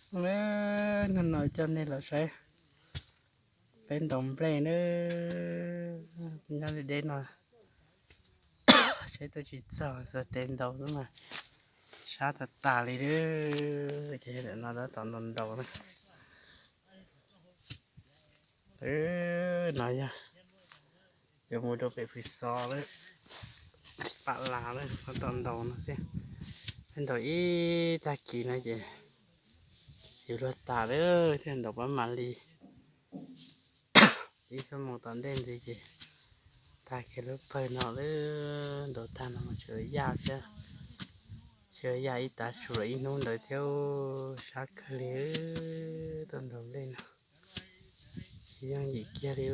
Hnub no coj nej los saib peb ntaus nplej na. Nyob li deb no, saib tuaj tsis txog, xuas tes ntaus xwb mas sab tas tas li. Ces ntawm no tab tom ntaus ntaus na. No yog yuav mus rau pem Phwv Xov lawm, Pam Las lawm, tab tom ntaus no xwb. Peb ntaus ib tag kis no ces yuav luag tas lawm thiaj ntaus pab mam li. Ib xuab moos tom ntej ntxiv ces tag kiag lub pawg no lawm. Ntaus tag no mas tsuas yaj thiab, tsuas yaj ib tav su los ib hnub ntawd thiab. Sab kawg li, tuaj ntaus nplej no tsis yooj yim kiag li.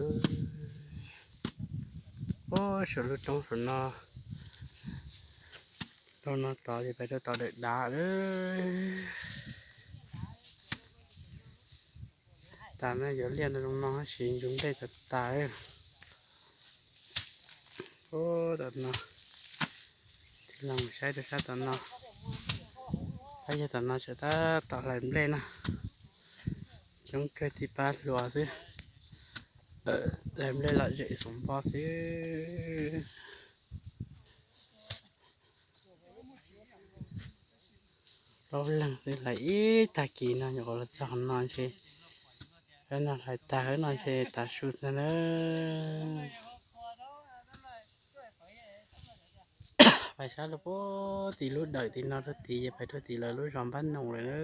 Ub, saum lub roob saum no, rau no tod ces pais rau tom dawm dav lawm. Tas no yog liaj no zoo no tab sis ntsuj nplej tas tas. Ub, tom no, tig los saib rau sab tom no, pab yog tom no tseem tab tom hlais nplej no, coob kawg tib pab hluas xwb. Hlais nplej lom zem xoom npo xwb. Plaub leeg xwb, hlais ib tag kis no nyuam qhuav los txog qhov no ntshe, no hlais tag hauv no ntshe tav su xwb na. Pais sab lawm puag tim lub dawm tim no rau tid, ces pais rau tim lawv lub zos Npab Noom lawm na.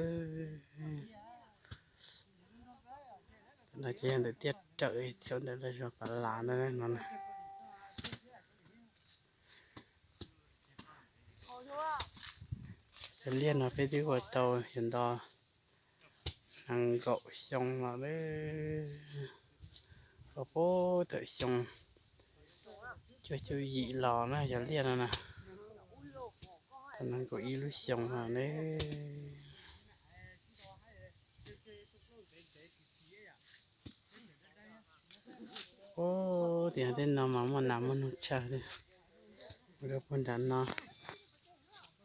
Tam no ces yog ntawm tiaj rawm thiab ntawm lawv zos Pam Las ntawd no. Cov liaj no peb twb ua tau yog nto nees nkaum xyoo los lawm, ua puag thaum xyoo cuaj caum yim los na yog liaj no na. Tau nees nkaum ib lub xyoo no ne. Ub, tias tej no mas muaj nas muaj noog tsawg li. Mus rau puag nram no,